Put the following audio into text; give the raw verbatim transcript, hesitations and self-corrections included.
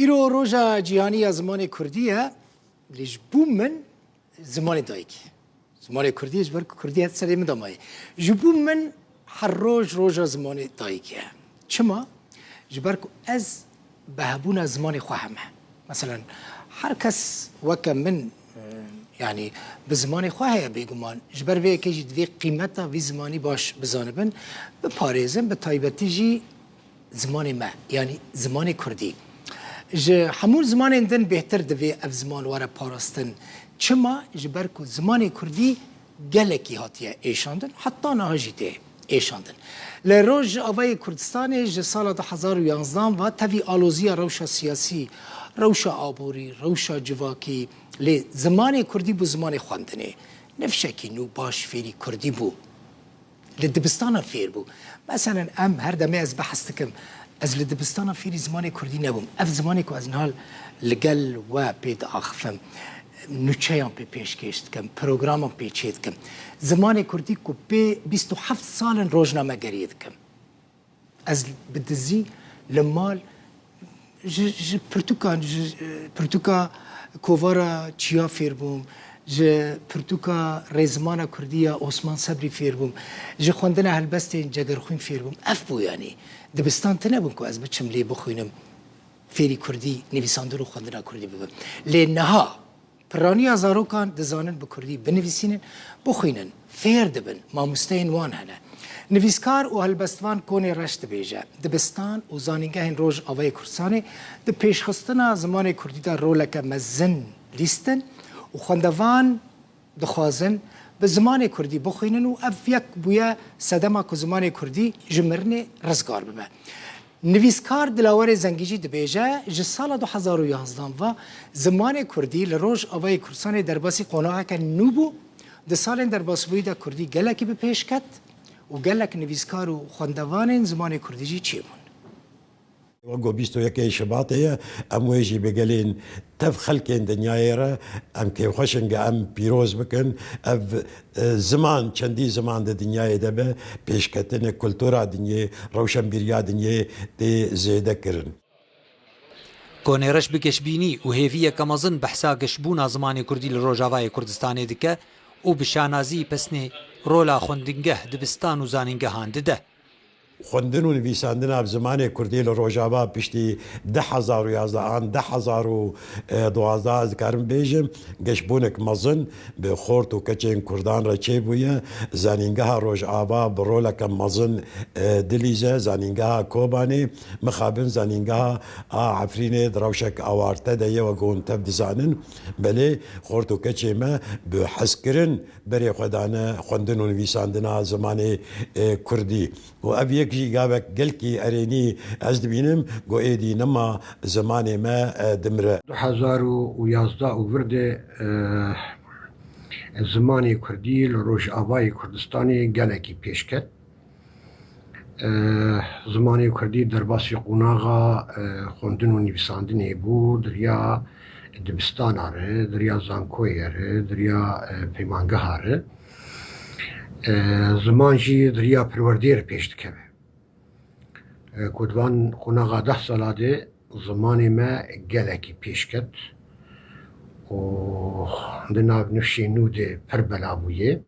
Îro roja cîhanî ya zimanê kurdî ye, lê ji bo min zimanê dayikê. Zimanê kurdî ji ber ku kurdî her serê min de maye. Ji bo min her roj roja zimanê dayikê ye. Çima? Ji ber ku ez bi hebûna zimanê xwe heme. Meselen, her kes weke min, e, yanî bi zimanê xwe heye bêguman. Ji ber vê yekê jî divê qîmeta vî zimanî baş bizanibin, biparêzin, bi taybetî jî zimanê me, yanî zimanê kurdî. Ji hemû zimanên din bêhtir divê ev ziman were parastin. Çima? Ji ber ku zimanê kurdî gelekî hatiye êşandin, heta niha jî tê êşandin. Li Rojavayê Kurdistanê ji sala du hezar û yanzdan ve tevî aloziya rewşa siyasî, rewşa aborî, rewşa civakî, lê zimanê kurdî bû zimanê xwendinê. Nifşekî nû baş fêrî kurdî bû. Li dibistana fêr bû. Meselen, em her demê ez behs dikim, ez li dibistana fêrî zimanê kurdî nebûm. Ev zimanê ku ez niha li gel we pê diaxifim, nûçeyan pê pêşkêş dikim, programan pê çêdikim. Zimanê kurdî ku pê bîst û heft sal in rojnamegeriyê dikim. Ez bi dizî li mal ji, ji pirtûkan, ji, e, pirtûka Kovara Çiya fêr bûm, ji pirtûka Rêzimana Kurdî ya Osman Sebrî fêr bûm, ji xwendina helbestên Cegerxwîn fêr bûm. Ev bû, yanî dibistan tune bûn ku ez biçim lê bixwînim, fêrî kurdî, nivîsandin û xwendina kurdî bibim. Lê niha piraniya zarokan dizanin bi kurdî binivîsînin, bixwînin, fêr dibin, mamosteyên wan hene. Nivîskar û helbestvan Konê Reş dibêje, dibistan û zanîngehên Rojavayê Kurdistanê di pêşxistina zimanê kurdî de roleke mezin lîstin û xwendevan dixwazin bi zimanê kurdî bixwînin û ev yek bûye sedema ku zimanê kurdî ji mirinê rizgar bibe. Nivîskar Dilawerê Zengî jî dibêje, ji sala du hezar û yanzdan ve zimanê kurdî li Rojavayê Kurdistanê derbasî qonaxeke nû bû. Di salên derbasbûyî de kurdî gelekî bi pêş ket û gelek nivîskar û xwendevanên zimanê kurdî jî çêbûn. Wek ku bîst û yekê Şibatê ye, em wê jî bi gelên tev xelkên dinyayê re em kêfxweş in, ge em pîroz bikin. Ev, e, ziman çendî ziman di dinyayê de be, pêşketine kultura dinyê, rewşenbîriya dinyê tê zêde kirin. Konê Reş bi geşbînî û hêviyeke mezin behsa geşbûna zimanê kurdî li Rojavayê Kurdistanê dike û bi şanazî pesnê rola xwendingeh, dibistan û zanîngehan dide. Xwendin û nivîsandina bi zimanê kurdî li Rojava piştî du hezar û yazdeh an du hezar û duwazdeh, ez dikarim bêjim, geşbûnek mezin bi xort û keçên kurdan re çêbûye. Zanîngeha Rojava bi roleke mezin, e, dilîze. Zanîngeha Kobanê, mixabin zanîngeha a Efrînê di rewşek awarte de ye, wek hûn tev dizanin. Belê xort û keçê me bi hezkirin berê xwe dane xwendin û nivîsandina zimanê, e, kurdî. Û ev yek jî gavek gelkî erênî ez dibînim, ku êdî nema zimanê me, e, dimire. Du hezar û yazdeh û vir de, e, zimanê kurdî li Rojavayê Kurdistanê gelekî pêş ket. E, zimanê kurdî derbasî qonaxa, e, xwendin û nivîsandinê bû, di riya dibistana re, di riya zankoyê re, di riya, e, peymangeha re. E, ziman jî di riya perwerdeyê re pêş dikeve. E, ku di van qonaxa deh sala de zimanê me gelekî pêş ket û di nav nifşê nû de pir bela bûye.